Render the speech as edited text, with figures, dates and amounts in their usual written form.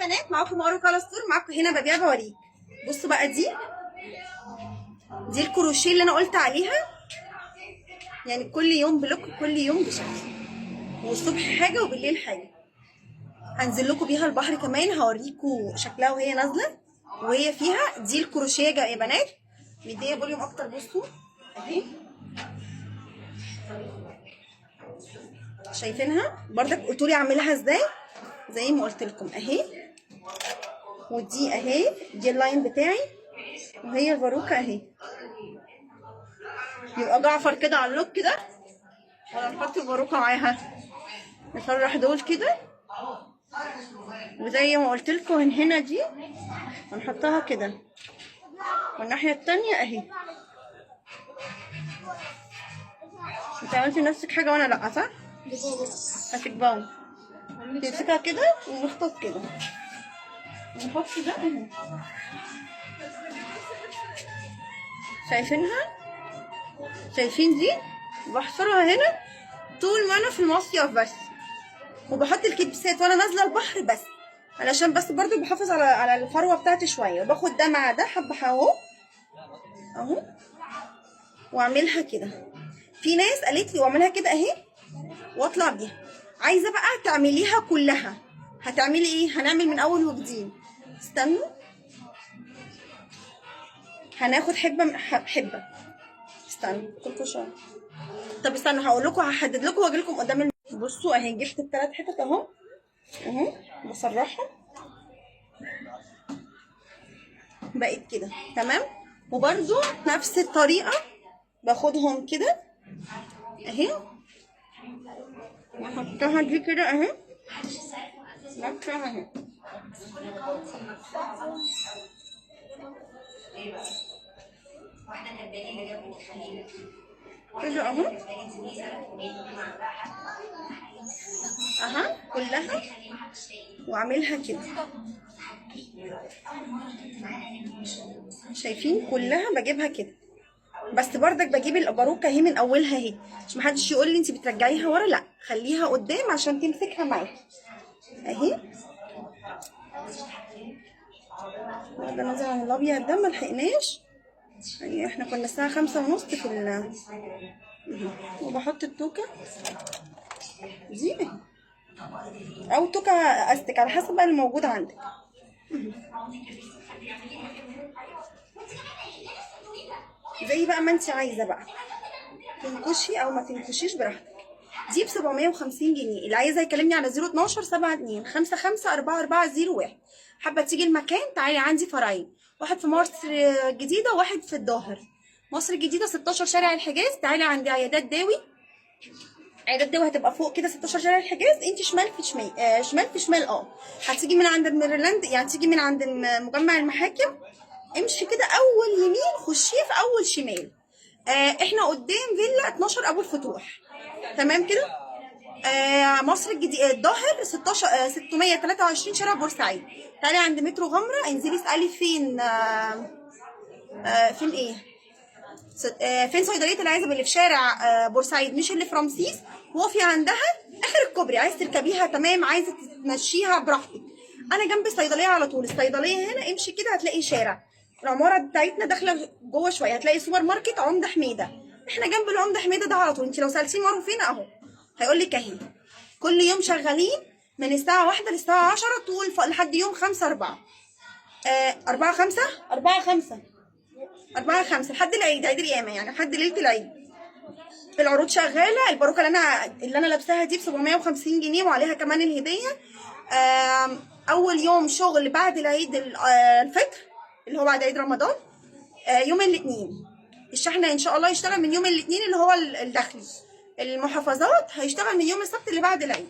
بنات، معاكم مارو كالا ستور، معاكم هنا ببيع بوريك. بصوا بقى، دي الكروشيه اللي انا قلت عليها، يعني كل يوم ب look، كل يوم بشكل، والصبح حاجة وبالليل حاجة. هنزل لكم بيها البحر كمان، هوريكم شكلها وهي نازله وهي فيها. دي الكروشيه يا بنات، مديه volume اكتر. بصوا اهي، شايفينها؟ بردك قلتوا لي اعملها ازاي، زي ما قلت لكم اهي. ودي اهي، دي ال line بتاعي، وهي الباروكه اهي. يبقى جعفر كده على ال look كده، ولا نحط الباروكه معاها؟ نفرح دول كده، وزي ما قلت لكم من هنا دي هنحطها كده، والناحية التانية اهي. انت عملتي لنفسك حاجة وانا لا، صح؟ هتكبروا. تمسكها كده ونخطط كده، ونحط ده اهي. شايفينها؟ شايفين دي؟ بحصرها هنا طول ما انا في المصيف بس، وبحط الكبسات وانا نازله البحر بس، علشان بس برضو بحافظ على الفروه بتاعتي شوية. وباخد ده مع ده حبه اهو اهو، واعملها كده. في ناس قالت لي واعملها كده اهي واطلع بيها. عايزه بقى تعمليها كلها، هتعملي ايه؟ هنعمل من اول وجديد. استنوا، هناخد حبه من حبه. استنوا كلكم شوية. طب استنوا هقول لكم، هحدد لكم واجي لكم قدام. بصوا اهي، جبت الثلاث حتت اهو اهو، بسرحهم بقت كده تمام. وبرده نفس الطريقة باخدهم كده اهي، واحطها دي كده اهي، نفسها اهي. كده اهو اها كلها، واعملها كده. شايفين؟ كلها بجيبها كده، بس بردك بجيب الباروكه اهي من اولها اهي، عشان محدش يقول لي انت بترجعيها ورا، لا خليها قدام عشان تمسكها معاكي اهي. بغض النظر عن الابيض ده ما لحقناش، يعني احنا كنا الساعة 5:30 في ال. وبحط التوكه دي اهي، او توكه استك على حسب بقى اللي موجود عندك. زي بقى ما انت عايزه بقى، تنكشي او ما تنكشيش براحتك. دي ب 750 جنيه. اللي عايزه يكلمني على 012 72 55 4401. حابة تيجي المكان تعالي، عندي فرعين، واحد في مصر الجديدة وواحد في الظاهر. مصر الجديدة 16 شارع الحجاز، تعالي عند عيادات داوي. عيادات داوي هتبقى فوق كده 16 شارع الحجاز، انت شمال في شمال، شمال في شمال. هتيجي من عند الميرلاند، يعني تيجي من عند مجمع المحاكم، امشي كده اول يمين، خشية في اول شمال. احنا قدام فيلا 12 ابو الفتوح، تمام كده. مصر الجديدة الظاهر 16 623 شارع بورسعيد. تعالي عند مترو غمره، انزلي اسالي فين، فين ايه، فين صيدلية العزب اللي في شارع بورسعيد، مش اللي في رمسيس. وقفي عندها اخر الكوبري، عايز تركبيها تمام، عايزه تمشيها براحتك. انا جنب الصيدلية على طول، الصيدلية هنا امشي كده هتلاقي شارع، العمارة بتاعتنا داخله جوه شوية، هتلاقي سوبر ماركت عمده حميده، احنا جنب العمدة حميده ده على طول. انت لو سالتي مارو فين اهو هيقول لك اهي. كل يوم شغالين من الساعة 1 للساعة 10 طول لحد يوم 5 4 4 5 4 5 4 5 لحد العيد، عيد القيامة يعني، لحد ليلة العيد. العروض شغالة. الباروكه اللي انا لابساها دي ب 750 جنيه وعليها كمان الهدية. اول يوم شغل بعد العيد الفطر اللي هو بعد عيد رمضان، يوم الاثنين. الشحن ان شاء الله يشتغل من يوم الاثنين اللي هو الداخلي. المحافظات هيشتغل من يوم السبت اللي بعد العيد.